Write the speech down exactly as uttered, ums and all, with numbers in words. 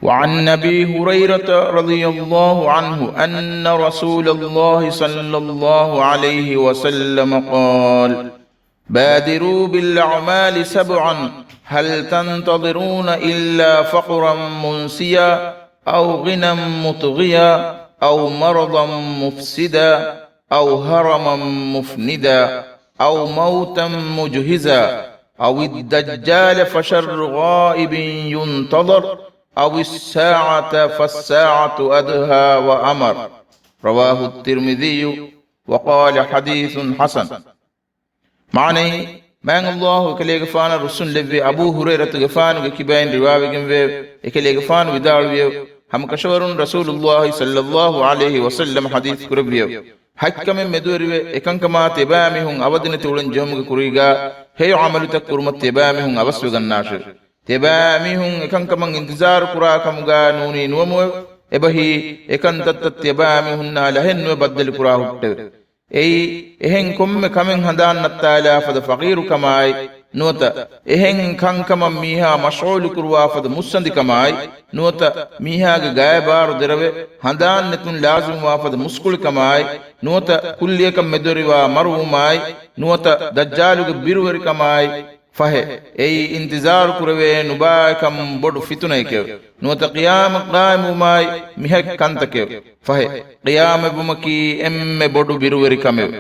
وعن أبي هريرة رضي الله عنه أن رسول الله صلى الله عليه وسلم قال: بادروا بالأعمال سبعا، هل تنتظرون إلا فقرا منسيا، أو غنى مطغيا، أو مرضا مفسدا، أو هرما مفندا، أو موتا مجهزا، أو الدجال فشر غائب ينتظر، أو الساعة فالساعة أدهى وأمر. رواه الترمذي وقال: حديث حسن. މާނައީ، މާތް ﷲ އެކަލޭގެފާނަށް ރުއްސުންލެއްވި އަބޫ ހުރައިރަތުގެފާނުގެ ކިބައިން ރިވާވެގެންވެއެވެ. އެކަލޭގެފާނު ވިދާޅުވިއެވެ. ހަމަކަށަވަރުން ރަސޫލުﷲ ޞައްލަﷲ ޢަލައިހި ވަސައްލަމަ ޙަދީޘް ކުރެއްވިއެވެ. ހަތްކަމެއް މެދުވެރިވެ، އެކަންކަމާ ތިޔަބައިމީހުން އަވަދިނެތި އުޅެން ޖެހުމުގެ ކުރީގާ ހެޔޮ ޢަމަލުތައް ކުރުމަށް ތިޔަބައިމީހުން އަވަސްވެގަންނާށެވެ. ތިޔަބައިމީހުން އެކަންކަމަށް އިންތިޒާރު ކުރާ ކަމުގާ ނޫނީ ނުވަމުއެވެ. އެބަހީ، އެކަންތައްތައް ތިޔަބައިމީހުންނާ ލަހެއްނުވެ ބައްދަލުކުރާ ހުއްޓެވެ. އެއީ، އެހެން ކޮންމެ ކަމެއް ހަނދާން ނައްތާލާފަދަ ފަޤީރުކަމާއި، ނުވަތަ އެހެން ކަންކަމަށް މީހާ މަޝްޣޫލުކުރުވާފަދަ މުއްސަނދިކަމާއި، ނުވަތަ މީހާގެ ގާތް ބާރު ދެރަވެ ހަނދާން ނެތުން ލާޒިމުވާފަދަ މުސްކުޅިކަމާއި، ނުވަތަ ކުއްލިއަކަށް މެދުވެރިވާ މަރުވުމާއި، ނުވަތަ ދައްޖާލުގެ ބިރުވެރިކަމާއި، ފަހެ، އެއީ އިންތިޒާރު ކުރެވޭ ނުބާއެކަން ބޮޑު ފިތުނައެކެވެ. ނުވަތަ ޤިޔާމަތް ޤާއިމުވުމާއި މިހެން ކަންތަކެވެ. ފަހެ، ޤިޔާމަތްވުމަކީ އެންމެ ބޮޑު ބިރުވެރިކަމެވެ.